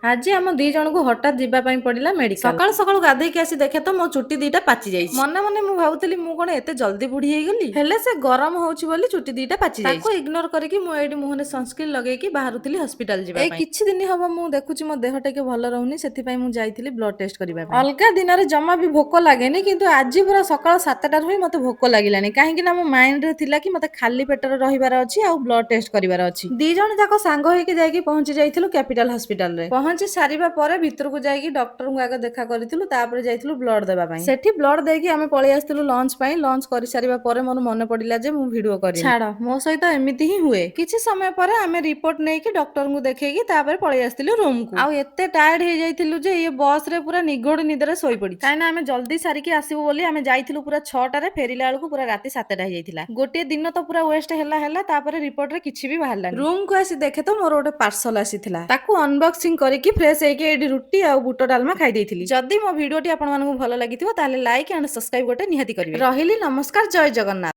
ଆଜି ଆମ ଦି ଜଣଙ୍କୁ ହଠାତ୍ ଯିବା ପାଇଁ ପଡିଲା ମେଡିକାଲ। ସକାଳୁ ସକାଳୁ ଗାଧେଇକି ଆସି ଦେଖେ ତ ମୋ ଚୁଟି ଦିଟା ପାଚି ଯାଇଛି। ମନେ ମନେ ମୁଁ ଭାବୁଥିଲି, ମୁଁ କଣ ଏତେ ଜଲ୍ଦି ବୁଢୀ ହେଇଗଲି? ହେଲେ ସେ ଗରମ ହଉଛି ବୋଲି ଚୁଟି ଦିଟା ପାଚି ଯାଇଛି। ତାକୁ ଇଗ୍ନୋର କରିକି ମୁଁ ଏଇଠି ମୁହଁରେ ସନସ୍କ୍ରିନ୍ ଲଗେଇକି ବାହାରୁଥିଲି ହସ୍ପିଟାଲ ଯିବା ପାଇଁ। କିଛି ଦିନ ହବ ମୁଁ ଦେଖୁଛି ମୋ ଦେହ ଟିକେ ଭଲ ରହୁନି, ସେଥିପାଇଁ ମୁଁ ଯାଇଥିଲି ବ୍ଲଡ ଟେଷ୍ଟ କରିବା ପାଇଁ। ଅଲଗା ଦିନରେ ଜମା ବି ଭୋକ ଲାଗେନି, କିନ୍ତୁ ଆଜି ପୁରା ସକାଳ 7ଟାରୁ ହିଁ ମତେ ଭୋକ ଲାଗିଲାଣି, କାହିଁକି ନା ମୋ ମାଇଣ୍ଡରେ ଥିଲା କି ମତେ ଖାଲି ପେଟରେ ରହିବାର ଅଛି ଆଉ ବ୍ଲଡ ଟେଷ୍ଟ କରିବାର ଅଛି। ଦି ଜଣ ଯାକ ସାଙ୍ଗ ହେଇକି ଯାଇକି ପହଞ୍ଚି ଯାଇଥିଲୁ କ୍ୟାପିଟାଲ ହସ୍ପିଟାଲରେ। ପହଞ୍ଚି ସାରିବା ପରେ ଭିତରକୁ ଯାଇକି ଡକ୍ଟରଙ୍କୁ ଆଗ ଦେଖା କରିଥିଲୁ, ତାପରେ ଯାଇଥିଲୁ ବ୍ଲଡ ଦେବା ପାଇଁ। ସେଠି ବ୍ଲଡ ଦେଇକି ଆମେ ପଳେଇ ଆସିଥିଲୁ ଲଞ୍ଚ ପାଇଁ। ଲଞ୍ଚ କରିସାରିବା ପରେ ମୋର ମନେ ପଡିଲା ଯେ ମୁଁ ଭିଡିଓ କରି। ଛାଡ, ମୋ ସହିତ ଏମିତି ହିଁ ହୁଏ। କିଛି ସମୟ ପରେ ଆମେ ରିପୋର୍ଟ ନେଇକି ଡକ୍ଟରଙ୍କୁ ଦେଖେଇକି ତାପରେ ପଳେଇ ଆସିଥିଲୁ ରୁମକୁ। ଆଉ ଏତେ ଟାୟାର୍ଡ ହେଇଯାଇଥିଲୁ ଯେ ଇଏ ବସ ରେ ପୁରା ନିଘୋଡ଼ ନିଦରେ ଶୋଇପଡିଛି, କାହିଁକିନା ଆମେ ଜଲ୍ଦି ସାରିକି ଆସିବୁ ବୋଲି ଆମେ ଯାଇଥିଲୁ ପୁରା 6ଟାରେ, ଫେରିଲା ବେଳକୁ ପୁରା ରାତି 7ଟା ହେଇଯାଇଥିଲା। ଗୋଟିଏ ଦିନ ତ ପୁରା ୱେଷ୍ଟ ହେଲା ହେଲା। ତାପରେ ରିପୋର୍ଟରେ କିଛି ବି ବାହାରିଲାନି। ରୁମକୁ ଆସି ଦେଖେ ତ ମୋର ଗୋଟେ ପାର୍ସଲ ଆସିଥିଲା। ତାକୁ ଅନବକ୍ସିଂ କରିକି ଫ୍ରେଶ ହେଇକି ଏଇଠି ରୁଟି ଆଉ ବୁଟ ଡାଲମା ଖାଇ ଦେଇଥିଲି। ଯଦି ମୋ ଭିଡିଓଟି ଆପଣମାନଙ୍କୁ ଭଲ ଲାଗିଥିବ, ତାହେଲେ ଲାଇକ୍ ଆଣ୍ଡ ସବସ୍କ୍ରାଇବ ଗୋଟେ ନିହାତି କରିବେ। ରହିଲି, ନମସ୍କାର, ଜୟ ଜଗନ୍ନାଥ।